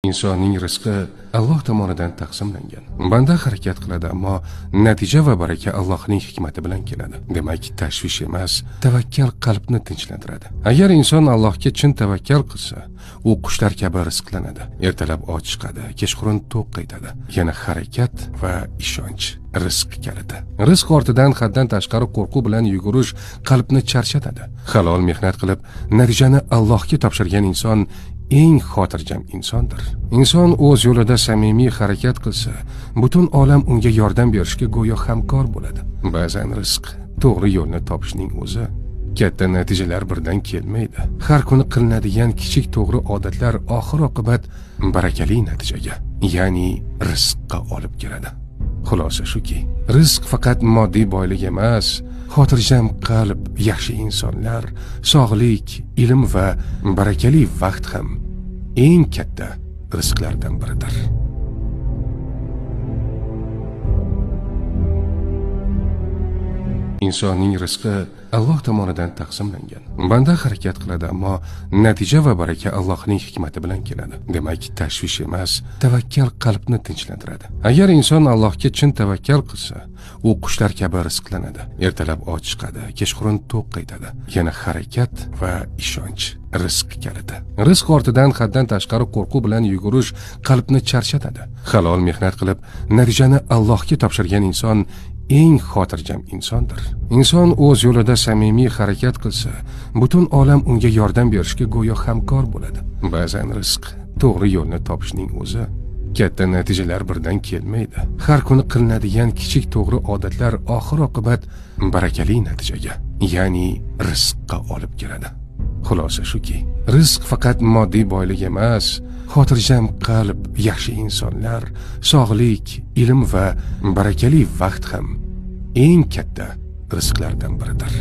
Insonning rizqi Alloh tomonidan taqsimlangan. Banda harakat qiladi, ammo natija va baraka Allohning hikmati bilan keladi. Demak, tashvish emas, tavakkal qalbni tinchlantiradi. Agar inson Allohga chin tavakkal qilsa, u qushlar kabi rizqlanadi. Ertalab och chiqadi, kechqurun to'q qaytadi. Yana harakat va ishonch rizq kaliti. Rizq ortidan haddan tashqari qo'rquv bilan yugurish qalbni charchatadi. Halol mehnat qilib, natijani Allohga topshirgan inson eng xotirjam insondir. Inson o'z yo'lida samimiy harakat qilsa, butun olam unga yordam berishga go'yo hamkor bo'ladi. Ba'zan rizq to'g'ri yo'lni topishning o'zi katta natijalar birdan kelmaydi. Har kuni qilinadigan kichik to'g'ri odatlar oxir oqibat barakali natijaga, ya'ni rizqqa olib keladi. Xulosa shuki, rizq faqat moddiy boylik emas, xotirjam qalb, yaxshi insonlar, sog'lik, ilm va barakali vaqt ham eng katta rizqlardan biridir. Insonning rizqi Alloh tomonidan taqsimlangan. Banda harakat qiladi, ammo natija va baraka Allohning hikmati bilan keladi. Demak, tashvish emas, tavakkal qalbni tinchlantiradi. Agar inson Allohga chin tavakkal qilsa, u qushlar kabi rizqlanadi. Ertalab och chiqadi, kechqurun to'q qaytadi. Yana harakat va ishonch rizq kaliti. Rizq ortidan haddan tashqari qo'rquv bilan yugurish qalbni charchatadi. Halol mehnat qilib, natijani Allohga topshirgan inson eng xotirjam insondir. Inson o'z yo'lida samimiy harakat qilsa, butun olam unga yordam berishga go'yo hamkor bo'ladi. Ba'zan rizq to'g'ri yo'lni topishning o'zi katta natijalar birdan kelmaydi. Har kuni qilinadigan kichik to'g'ri odatlar oxir oqibat barakali natijaga, ya'ni rizqqa olib keladi. Xulosa shuki, rizq faqat moddiy boylik emas, xotirjam qalb, yaxshi insonlar, sog'lik, ilm va barakali vaqt ham eng katta rizqlardan biridir.